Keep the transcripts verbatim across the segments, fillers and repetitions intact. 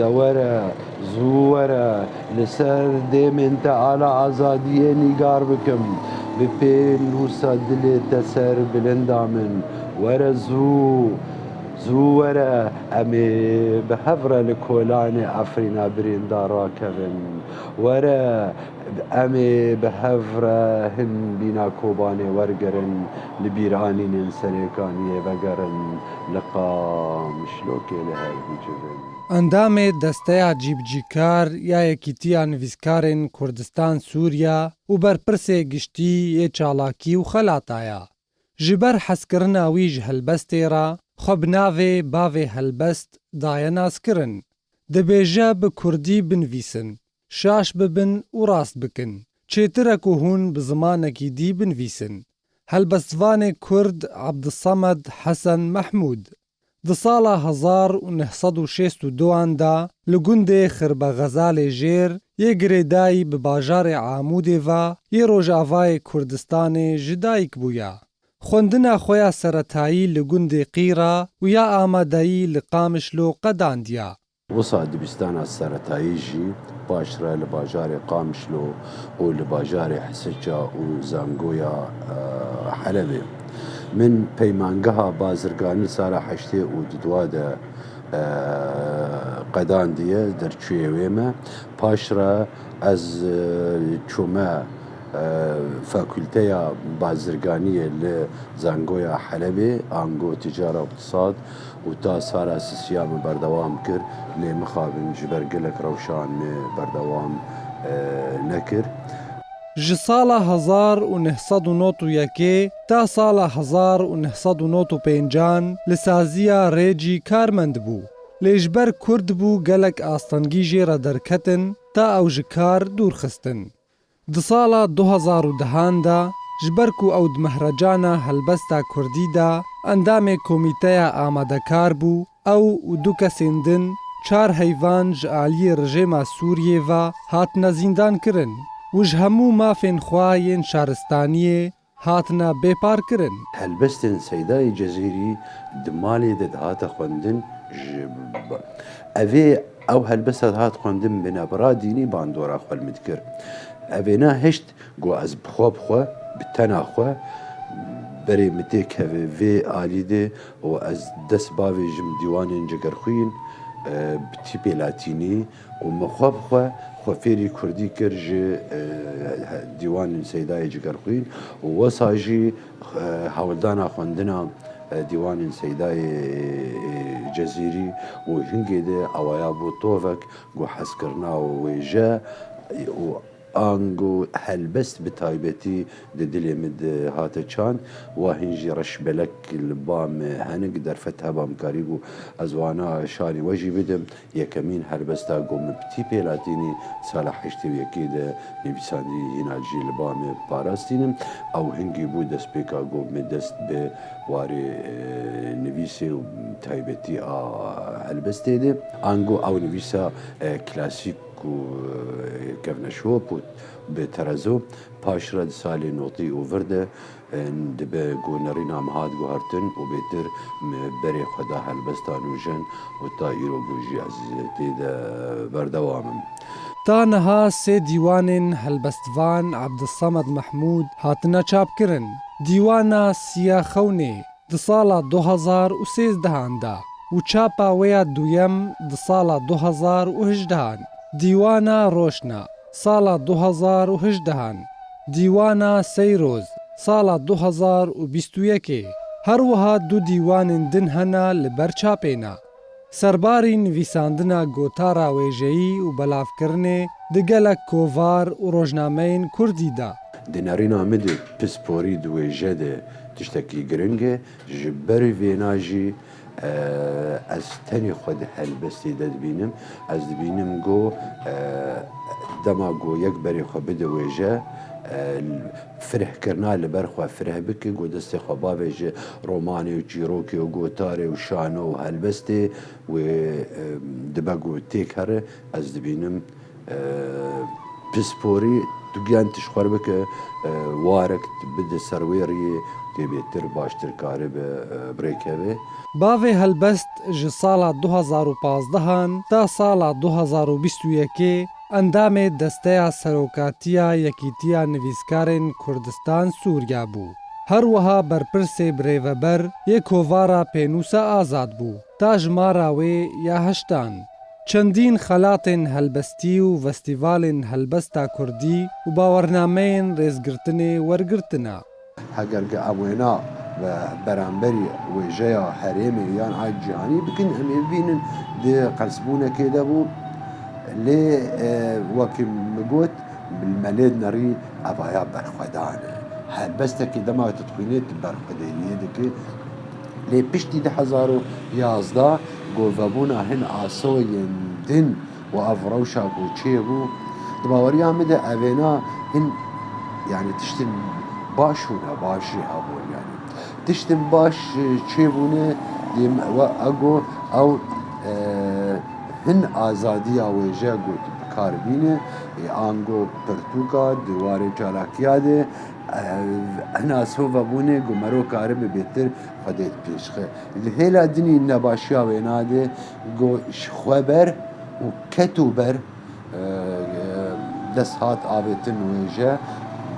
De were, zû were, li ser dêmên te ala azadiyê nîgar bikim. Bi pênûsa dilê te ser bilinda min. Were zû, zû were, em ê bi hev re li kolanê Efrîna birînda rakevin. Were, em ê bi hev re hin bîna Kobanê wergerin, li bîranînên Serêkaniyê vegerin, li Qamişlokê li hev bicivin. Endamê Desteya Cîbicîkar ya Yekîtiya Nivîskarên Kurdistan Sûriya û berpirsê giştî yê çalakî û xelata ya. Ji ber hezkirina wî ji helbestê re, xwe bi navê Bavê Helbest daye naskirin. Dibêje bi kurdî binivîsin, şaş bibin û rast bikin. Çêtir e ku hûn bi zimanekî dî binivîsin. Helbestvanê kurd Abdulsamed Hesen Mehmûd. Di sala hezar û neh sed û şêst û duan de li gundê Xirbe Xezalê Jêr yê girêdayî bi bajarê Amûdê ve yê Rojavayê Kurdistanê ji dayik bûya. Xwendina xwe ya seretayî li gundê Qîra û ya amadeyî li Qamişlo qedandiya. Wisa dibistana seretayî jî paşre li bajarê Qamişlo û li bajarê Hisica û Zangoya, e, Helebê. Min peymangeha bazirganî sala heştê û dudwa de, e, qedandiye, derçûyê wê me. Paşre ez, e, çûme, e, Fakulteya Bazirganiyê li Zangoya Helebê, ango Ticara Îqtisad, û ta sala sisiya min berdewam kir, lê mixabin ji ber gelek rewşan min berdewam, e, nekir. Ji sala hezar û neh sed û nod û yekê ta sala hezar û neh sed û nod û pêncan li saziya rêcî karmend bû, lê ji ber kurd bû gelek astengî jê re derketin, ta ew ji kar dûr xistin. Di sala du hezar û dehan de, ji ber ku ew di mehrecana helbesta kurdî de endamê komîteya amadekar bû, ew û du kesên din, çar heyvan ji aliyê rejêma Sûriyê ve hatine zîndankirin û ji hemû mafên xwe yên şaristaniyê hatine bêparkirin. Helbestên Seydayê Cezîrî di malê de dihate xwendin, ji, evê ew helbesta dihat xwendin, binebira dînî bandora xwe li min dikir. Evê nehişt, got, ez bi xwe, bi xwe, bi tena xwe, berê min têkeve vê alî de û ez dest bavêjim dîwanên Cegerxwîn, e, bi tîpê latînî û min xwe bi xwe, xwe fêrî kurdî kir ji, e, dîwanên Seydayê Cegerxwîn û wesa jî, e, hewldana xwendina, e, dîwanên Seydayê, e, Cezîrî û hingê de awaya bû tovek, got, hezkirina wêje û ango helbest bi taybetî di dilê min de hate çand, wa hîn jî reşbelek li ba min henik derfet heba min karîbû ez wana şanî we jî bidim. Yekemîn helbesta ku min bi tîpê latînî sala heştê û yekê de nivîsandî, hîna jî li ba min parastînim. Ew hingî bû destpêka ku min dest bi warê, e, nivîsê û taybetî a helbestê de. Ango ew nivîsa, e, klasîk ku, e, kevneşop û bi terezo, paşre di salê notî û vir de, e, dibe ku nerîna min hat guhertin û bêtir min berê xwe da helbesta nûjen û ta îro ku jî ez tê de berdewam im. Ta niha sê dîwanên helbestvan Abdulsamed Mehmûd hatine çapkirin. Dîwana Siya Xewnê di sala du hezar û sêzdehan de û çapa wê ya duyem di sala du hezar û hejdehan, Dîwana Roşna sala du hezar û hejdehan, Dîwana Seyroz sala du hezar û bîst û yekê. Her wiha du dîwanên din hene li ber çapê ne. Serbarî nivîsandina gotara wêjeyî û belavkirinê di gelek kovar û rojnameyên kurdî de. Di nerîna min de pisporî di wêje de tiştekî giring e. Ji ber vêna jî, e, ez tenê xwe di helbestê de dibînim. Ez dibînim ku, e, dema ku yek berê xwe bide wêje, e, firehkirina li ber xwe fireh bike, ku destê xwe bavêje romanê û çîrokê û gotarê û şano û helbestê wê, e, dibe ku têk here, ez dibînim, e, pisporî tu giyan tişt xwe bike, e, warek bide ser wê riyê Tê bêtir baştir karibe, e, bi rê keve. Bavê Helbest ji sala du hazar û pazdehan ta sala du hazar û bîst û yekê endamê Desteya Serokatiya Yekîtiya Nivîskarên Kurdistan Sûriya bû. Her wiha berpirsê birêveber yê Kovara Pênûsa Azad bû. Tajmara wê ya heştan. Çendîn xelatên helbestî û festîvalên helbesta kurdî û bawernameyên rêzgirtinê wergirtina. Heger ke em wêna ve beramberî wêjeya herêmê yan a cîhanî bikin, em ê bibînin di qelsbûnekê de bû. Lê, e, wekî min got, li me lê dinerî evaya berxwedan e. Helbestekî dema tu dixwînê, tu berxwedêriyê dikî. Lê piştî du hezar û yazdeh ku vebûna hin asoyên din û ev rewşa ku çêbû, di baweriya min de evêna hin, yanî tiştin baş û nebaş jî hebûn, yanî tiştin baş çêbûne, dê me, we, ego ew, e, hin azadiya wêje got bi kar bîne, e, ango pirtûka di warê çalakiya de, e, hina sovebûnê ku mero karibe bêtir Xwedê pêşxe. Li hêla dinî nebaşiya wêna de ku ji xwe ber û keto ber, e, e, dest hat avêtin wêje,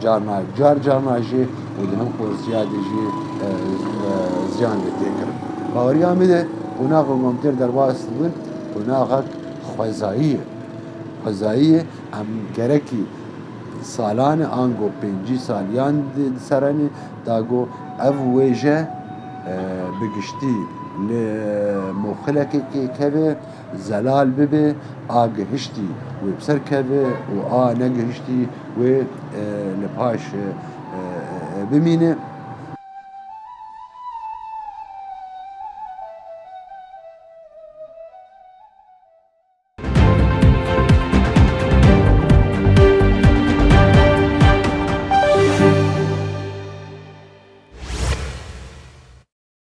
carna, car carna jî û di hin qorziya de jî, e, e, ziyan lê tê kirin. Baweriya min de qonaxa ku em têr derbas dibin, qonaxek xwezayî ye. Xwezayî ye, em gerekî salan e, ango pêncî saliyan di, di serenê, da ku ev wêje, e, bi giştî li moxilekê kê keve, zelal bibe, a gihiştî wê bi ser keve û a negihiştî wê, e, li paş, e, e, e, bimîne.